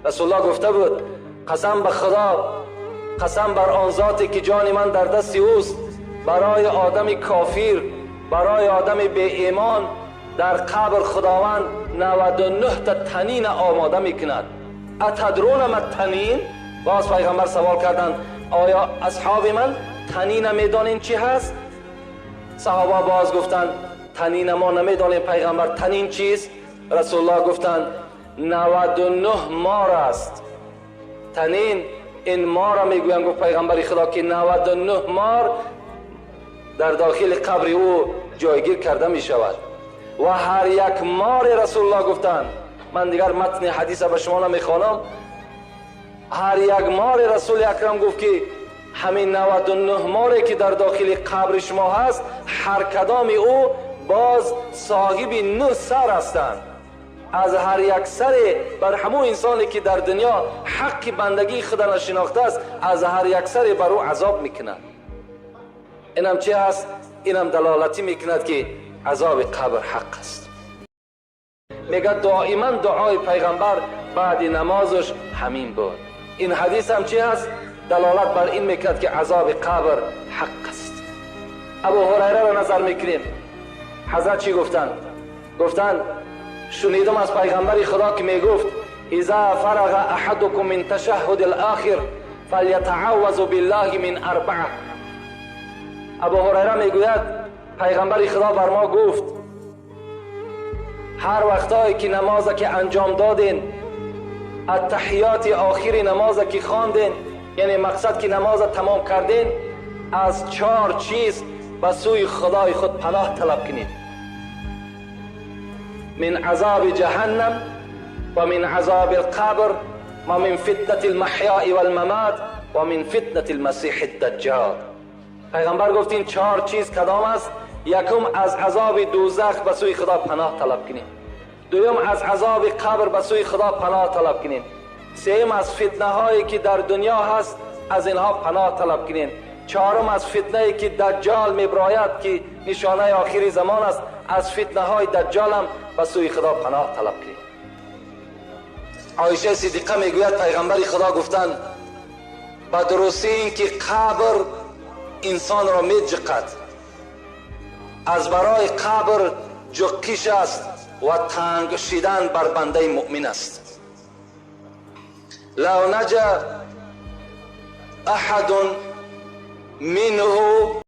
Расулуллоҳ гуфта буд: қасам ба Худо, қасам бар он зоте ки ҷони ман дар дасти ӯст, барои одами кофир, барои одами беимон дар қабр Худованд 99 та танин омода мекунад. أتدرون ما التنين؟ باز پیغمبر سوال کردند: آیا اصحاب من تنین میدانین چی هست؟ صحابه باز گفتند: تنین ما نمیدانیم پیغمبر، تنین چیست؟ رسول الله گفتند: 99 مار است. تنین این مار را میگویند. گفت پیغمبر خدا که 99 مار در داخل قبر او جایگیر کرده می شود و هر یک مار، رسول الله گفتند، من دیگر متن حدیث به شما نمیخوانم، هر یک مار، رسول اکرم گفت که همین 99 ماری که در داخل قبر شما هست، هر کدام او باز صاحب نه سر هستند. از هر یک سر بر همون انسانی که در دنیا حق بندگی خدا را شناخته است، از هر یک سر بر او عذاب میکند. اینم چه هست؟ اینم دلالتی میکند که عذاب قبر حق است. میگه دائما دعای پیغمبر بعد نمازش همین بود. این حدیث هم چی هست؟ دلالت بر این میکند که عذاب قبر حق است. ابو هریره را نظر میکنیم. حضرت چی گفتند؟ گفتند: شنیدم از پیغمبر خدا که میگفت: اذا فرغ احدكم من تشهد الاخر فلیتعوذ بالله من اربعه. ابو هریره میگوید پیغمبر خدا بر ما گفت: هر وقتایی که نماز که انجام دادین، التحیات آخری نماز که خواندین، یعنی مقصد که نماز تمام کردین، از چهار چیز به سوی خدای خود پناه طلب کنید: من عذاب جهنم و من عذاب القبر و من فتنة المحیا والممات و من فتنة المسیح الدجال. پیغمبر گفت این چهار چیز کدام است؟ یکم، از عذاب دوزخ به سوی خدا پناه طلب کنید. دوم، از عذاب قبر به سوی خدا پناه طلب کنید. سوم، از فتنه هایی که در دنیا هست، از اینها پناه طلب کنید. چهارم، از فتنه که دجال میبراید که نشانه آخری زمان است، از فتنه های دجال هم به سوی خدا پناه طلب کنید. عایشه صدیقه میگوید پیغمبر خدا گفتند: به درستی این که قبر انسان را میجقد، از برای قبر جقیش است و تنگ شدن بر بنده مؤمن است. لو نجا احد منه.